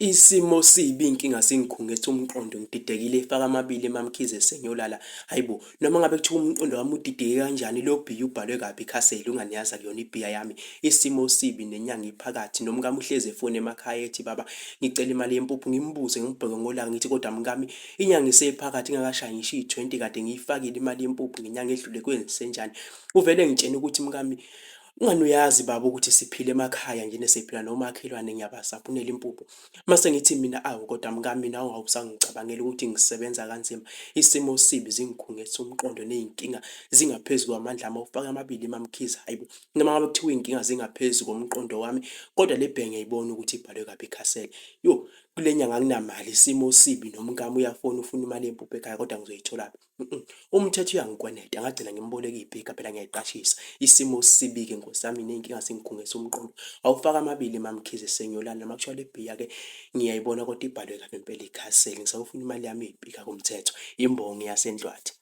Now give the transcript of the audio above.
Isimo sibi inkinga singikhungethe umqondo ngididekile ifaka amabili maMkhize sengiyolala hayibo noma ngabe kuthiwa umqondo wami udideke kanjani lo bhiya ubhalwe kabi ikhaseli unganiyazi akuyona ibhiya yami isimo sibi nenyanga iphakathi nomkami uhlezi efona emakhaya ethi baba ngicela imali yempuphu ngimbuze ngibheke ngolaka ngithi kodwa mkami inyanga isephakathi ingakashayi ngisho iyi-20 kade ngiyifakile imali yempuphu ngenyanga edlule kwenzenjani uvele ngitshena ukuthi mkami Ungani uyazi baba ukuthi siphila emakhaya nje siphila nomakhelwane ngiyabasaphunela impuphu. Mase ngithi mina awu kodwa mkami mina awusangicabangela ukuthi ngisebenza kanzima. Isimo sibi zingikhungethe umqondo ney'nkinga zingaphezu kwamandla ami awufake amabili maMkhize hayibo. Noma ngabe kuthiwa iy'nkinga zingaphezu komqondo wami kodwa le bhengi ngiyayibona ukuthi ibhalwe kabi ikhasela. Yo kule nyanga anginamali isimo sibi nomkami uyafona ufuna imali yempuphu ekhaya kodwa ngizoyitholaphi? Umthetho uyangikweneta ngagcina ngimboleka iy'pika phela ngiyayiqashisa. Isimo sibi-ke nkosi yami ney'nkinga zingikhungethe umqondo. Awufake amabili MaMkhize sengiyolala noma kuthiwa le bhiya-ke ngiyayibona kodwa ibhalwe kabi impela ikhaseli. Ngisayofuna imali yami yey'pika kumthetho. Imbongi yaseNdlwathi.